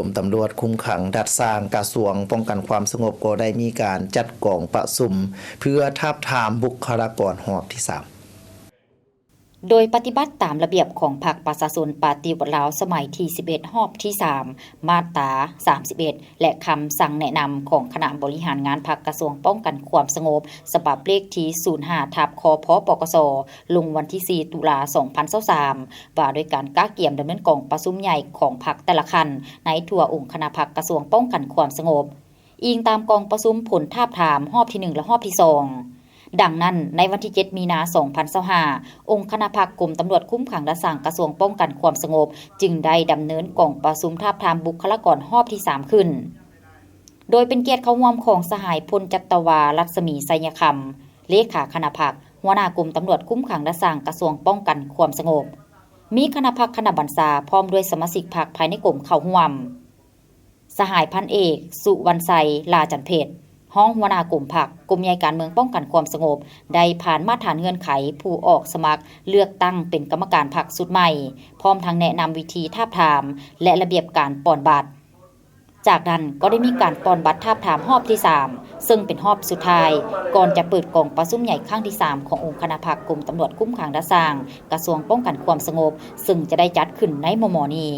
ກົມຕຳຫຼວດຄຸມຂັງດັດສ້າງ ກະຊວງປ້ອງກັນຄວາມສະຫງົບ ກໍໄດ້ມີການຈັດກອງປະຊຸມ ເພື່ອທາບທາມບຸກຄະລາກອນຮອບທີສາມ. ໂດຍປະຕິບັດຕາມລະບຽບຂອງພັກປະຊາຊົນປະຕິວັດລາວ ສະໄໝທີສິບເອັດ ຮອບທີສາມ ມາດຕາສາມສິບເອັດ ແລະ ຄຳສັ່ງແນະນຳຂອງຄະນະບໍລິຫານງານພັກ ກະຊວງປ້ອງກັນຄວາມສະຫງົບ ສະບັບເລກທີສູນຫ້າ ທັບ ຄພ ປກສ ລົງວັນທີສີ່ ຕຸລາ ສອງພັນຊາວສາມ ວ່າດ້ວຍການກະກຽມດຳເນີນກອງປະຊຸມໃຫຍ່ຂອງພັກແຕ່ລະຂັ້ນ ໃນທົ່ວອົງຄະນະພັກກະຊວງປ້ອງກັນຄວາມສະຫງົບ. ອີງຕາມກອງປະຊຸມຜົນທາບທາມຮອບທີໜຶ່ງ ແລະ ຮອບທີສອງ. ດັ່ງນັ້ນ, ໃນວັນທີເຈັດ ມີນາ ສອງພັນຊາວຫ້າ ອົງຄະນະພັກກົມຕຳຫຼວດຄຸມຂັງດັດສ້າງ ກະຊວງປ້ອງກັນຄວາມສະຫງົບ ຈຶ່ງໄດ້ດຳເນີນກອງປະຊຸມທາບທາມບຸກຄະລາກອນຮອບທີສາມຂຶ້ນ ໂດຍເປັນກຽດເຂົ້າຮ່ວມຂອງສະຫາຍ ພົນຈັດຕະວາ ລັດສະໝີ ໄຊຍະຄຳ ເລຂາຄະນະພັກ, ຫົວໜ້າກົມຕຳຫຼວດຄຸມຂັງດັດສ້າງ ກະຊວງປ້ອງກັນຄວາມສະຫງົບ, ມີຄະນະພັກຄະນະບັນຊາ ພ້ອມດ້ວຍສະມາຊິກພັກພາຍໃນກົມເຂົ້າຮ່ວມ. ສະຫາຍພັນເອກ ສຸວັນໄຊ ຫຼ້າຈັນເພັດ ຮອງຫົວໜ້າກົມພັກ, ກົມໃຫຍ່ການເມືອງປ້ອງກັນຄວາມສະຫງົບ ໄດ້ຜ່ານມາດຖານເງື່ອນໄຂຜູ້ອອກສະໝັກເລືອກຕັ້ງເປັນກຳມະການພັກຊຸດໃໝ່, ພ້ອມທັງແນະນຳວິທີທາບທາມ ແລະ ລະບຽບການປ່ອນບັດ. ຈາກນັ້ນກໍໄດ້ມີການປ່ອນບັດທາບທາມຮອບທີສາມ ເຊິ່ງເປັນຮອບສຸດທ້າຍ ກ່ອນຈະເປີດກອງປະຊຸມໃຫຍ່ຄັ້ງທີສາມ ຂອງອົງຄະນະພັກກົມຕຳຫຼວດຄຸມຂັງດັດສ້າງ ກະຊວງປ້ອງກັນຄວາມສະຫງົບ ເຊິ່ງຈະໄດ້ຈັດຂຶ້ນໃນມໍ່ໆນີ້.